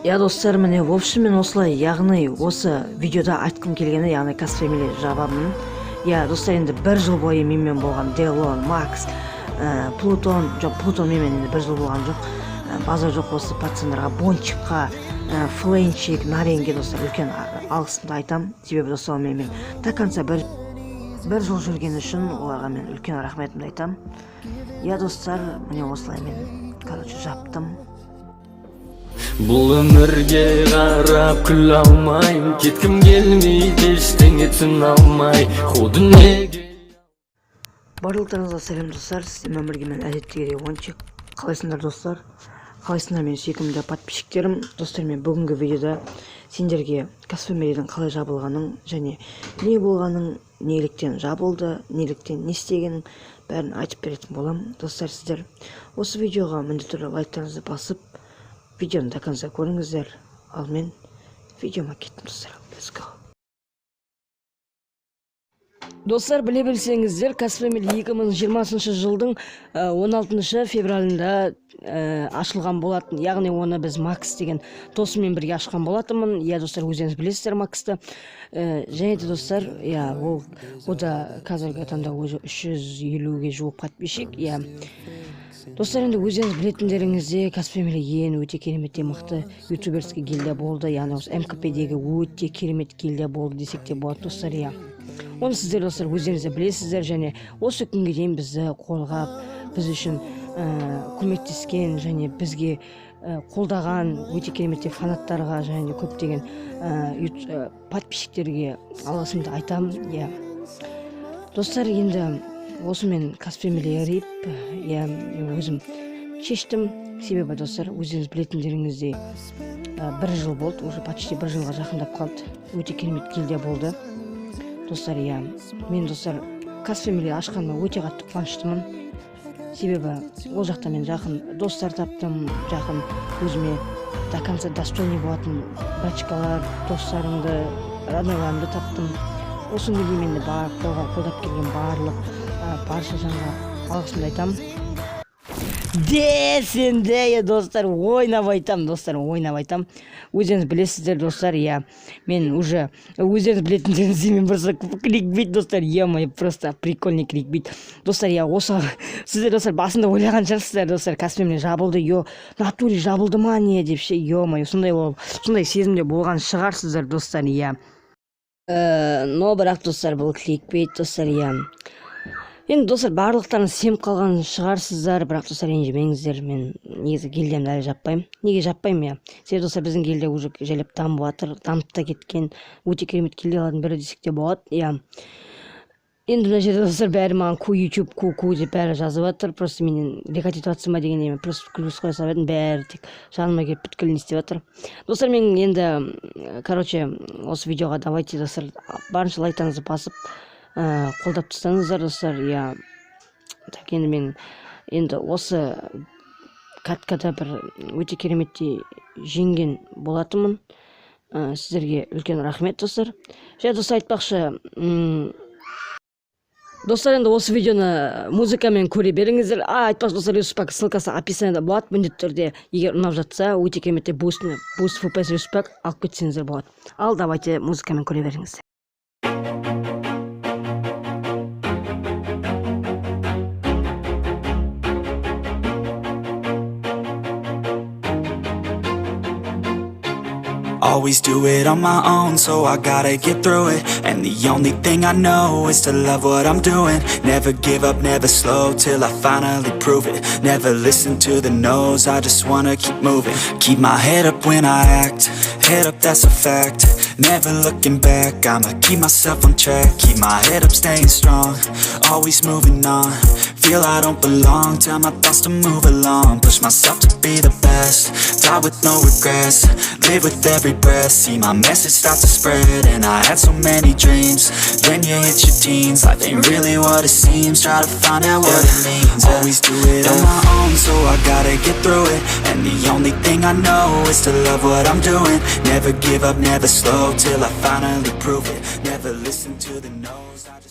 Иә, достар, міне, в общем, мен осылай, яғни осы видеода айтқым келгені, яғни Кас Фэмили жабамын. Иә, достар, енді бір жыл бойы менімен болған Делон, Макс, Плутон, жоқ, Плутон менімен енді бір жыл болған жоқ. Базар жоқ, осы пацандарға, Бончикқа, Фленчик, Наренге, достар, үлкен алғысымды айтамын. Себебі, достар, менімен до конца бір жыл жүргені үшін оларға мен үлкен рахметімді айтамын. Иә, достар, міне, осылай мен, короче, жаптым. Бұл өмірге қарап күле алмаймын, кеткім келмейді, ештеңе түсіне алмай, қу дүниеге. Барлықтарыңызға сәлем, достар! Сіздермен бірге мен, әдеттегідей, Ончик. Қалайсыңдар, достар? Қалайсыңдар, менің сүйкімді подписчиктерім? Достар, мен бүгінгі видеода сендерге Кас Фэмилидің қалай жабылғанын және не болғанын, неліктен жабылды, неліктен не істегенін, бәрін айтып беретін боламын. Достар, сіздер осы видеоға міндетті түрде лайктарыңызды басып, видеоны до конца көріңіздер. Ал мен видеома кеттім, достар. Let's go! Достар, біле білсеңіздер, Кас Фэмили 2020 жылдың 16 февралында ашылған болатын. Яғни оны біз Макс деген досыммен бірге ашқан болатынмын. Иә, достар, өздеріңіз білесіздер Максты. Және де, достар, иә, ол ода қазіргі таңда уже 350-ге жуық подписчик. Иә, достар, енді өздеріңіз білетіндеріңіздей, Кас Фэмили ең өте керемет, мықты ютуберский гильдия болды. Яғни осы МКПдегі өте керемет гильдия болды десек те болады, достар. Иә, оны сіздер, достар, өздеріңіз де білесіздер. Және осы күнге дейін бізді қорғап, біз үшін көмектескен және бізге қолдаған өте керемет фанаттарға және көптеген подписчиктерге алғысымды айтамын. Иә, достар, енді осымен Кас Фэмили RIP. Иә, мен өзім шештім. Себебі, достар, өздеріңіз білетіндеріңіздей, бір жыл болды уже, почти бір жылға жақындап қалды. Өте керемет гильдия болды, достар. Иә, мен, достар, Кас Фэмили ашқаныма өте қатты қуаныштымын. Себебі ол жақта мен жақын достар таптым, жақын өзіме до конца достойный болатын братишкалар, достарымды, роднойларымды таптым. Осы күнге дейін мені бар қолға қолдап келген барлық барша жанға алғысымды айтамын десем де, достар, ойнап айтамын, достар, ойнап айтамын. Өздеріңіз білесіздер, достар. Иә, мен уже өздеріңіз білетіндеріңіздей, мен просто кликбейт, достар, е, просто прикольный кликбейт, достар. Иә, осы сіздер, достар, басында ойлаған шығарсыздар, достар, Кас Фэмили жабылды, е, натуре жабылды ма, не деп ше, е мое, сондай болып, сондай сезімде болған шығарсыздар, достар. Иә, но бірақ, достар, бұл кликбейт, достар. Иә, енді, достар, барлықтарыңыз сеніп қалған шығарсыздар, бірақ, достар, ренжімеңіздер, мен негізі гильдиямды әлі жаппаймын. Неге жаппаймын? Иә, себебі, достар, біздің гильдия уже жайлап дамып жатыр, дамып та кеткен, өте керемет гильдиялардың бірі десек те болады. Иә, енді мына жерде, достар, бәрі маған ку ютуб, ку ку деп бәрі жазып жатыр. Просто менен рекать етіп жатсың ба дегендей, мен просто плюс қоя салып едім, бәрі тек жаныма келіп, бүткіл не істеп жатыр. Достар, мен енді, короче, осы видеоға давайте, достар, барынша лайктарыңызды басып, қолдап тастаңыздар, достар. Иә, так, енді мен енді осы каткада бір өте кереметтей жеңген болатынмын. Сіздерге үлкен рахмет, достар. Және, достар, айтпақшы, достар, енді осы видеоны музыкамен көре беріңіздер. А, айтпақшы, достар, ресурс ссылкасы описанияда болады. Міндетті түрде, егер ұнап жатса, өте кереметтей буст FPS ресурс алып кетсеңіздер болады. Ал давайте, музыкамен көре беріңіздер. Always do it on my own, so I gotta get through it. And the only thing I know is to love what I'm doing. Never give up, never slow, till I finally prove it. Never listen to the no's, I just wanna keep moving. Keep my head up when I act, head up, that's a fact. Never looking back, I'ma keep myself on track. Keep my head up, staying strong, always moving on. Feel I don't belong, tell my thoughts to move along. Push myself to be the best, die with no regrets. Live with every breath, see my message start to spread. And I had so many dreams, then you hit your teens. Life ain't really what it seems, try to find out what it means. Always do it on my own, so I gotta get through it. And the only thing I know is to love what I'm doing. Never give up, never slow, till I finally prove it. Never listen to the no's, I just